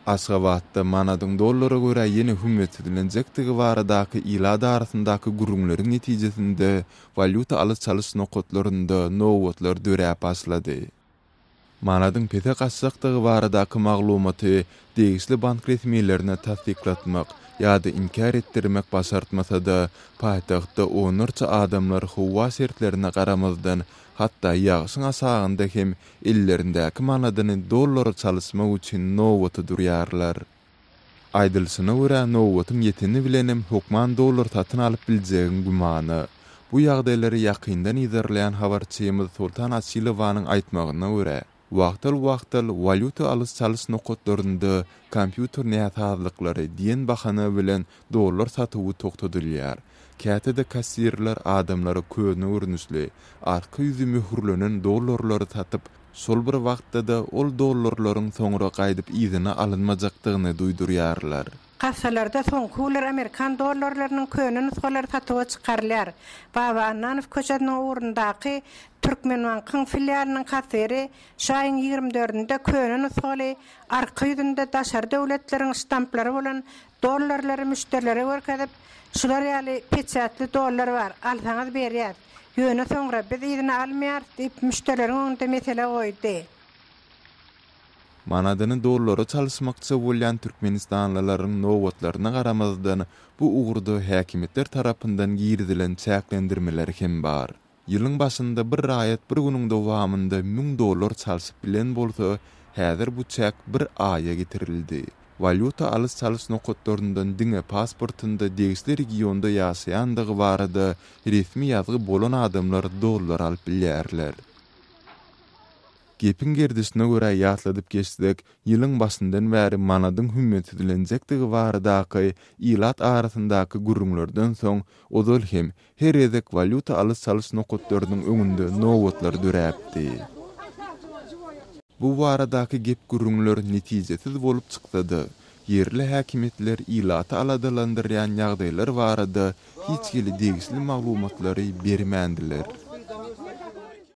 Aşgabatda manadyň dollara görä ýene hümmetsizlenjekdigi baradaky ilat arasyndaky gürrüňleriň netijesinde walýuta alyş-çalyş nokatlarynda nobatlar döräp başlady. Manadyň pese gaçjakdygy baradaky maglumaty degişli bank resmilerine tassyklatmak ýa-da inkär etdirmek başartmasa-da, paýtagtda onlarça adamlar howa şertlerine garamazdan, hatda ýagşyň aşagynda hem ellerindäki manadyny dollara çalyşmak üçin nobata durýarlar. Aýdylyşyna görä, nobatyň ýeteni bilenem hökman dollar satyn alyp biljegiň gümana. Bu ýagdaýlary ýakyndan yzarlaýan habarçymyz Soltan Açylowanyň aýtmagyna görä, wagtal-wagtal walýuta alyş-çalyş nokatlarynda kompýuter näsazlyklary diýen bahana bilen dollar satuwy togtadylýar. Käte-de kassirler adamlara köne görnüşli, arka ýüzi möhürlenen dollarlary satyp, şol bir wagtda-da ol dollarlaryň soňra gaýdyp yzyna alynmajakdygyny duýdurýarlar. Kassalarda soňky günler amerikan dollarlarynyň köne nusgalary satuwa çykarylýar. Baba Annanow köçesiniň ugrundaky Türkmenbankyň filialynyň kassiri şu aýyň ýigrimi dördünde köne nusgaly, arka ýüzünde daşary döwletleriň ştamplary bolan Dollarlary müşderilere görkezip, Şular ýaly peçatly dollar bar, alsaňyz berýäs. Ýöne soňra biz yzyna almaýarys diýip, müşderileriň öňünde mesele goýdy. Manadyny dollara çalyşmakçy bolýan türkmenistanlylaryň nobatlaryna garamazdan, bu ugurda häkimiýetler tarapyndan girizilen çäklendirmeler hem bar. Ýylyň başynda bir raýat bir günüň dowamynda 1000 dollar çalşyp bilen bolsa, häzir bu çäk bir aýa getirildi. Walýuta alyş-çalyş nokatlaryndan diňe pasportynda degişli regionda ýaşaýandygy barada resmi ýazgy bolan adamlar dollar alyp bilýärler. Gepiň gerdişine görä ýatladyp geçsek, ýylyň başyndan bäri manadyň hümmetsizlenjekdigi baradaky ilat arasyndaky gürrüňlerden soň, ozal hem her gezek walýuta alyş-çalyş nokatlarynyň öňünde nobatlar döräpdi. Bu baradaky gep-gürrüňler netijesiz bolup çyksa-da, ýerli häkimiýetler ilaty aladalandyrýan ýagdaýlar barada hiç hili degişli maglumatlary bermändiler.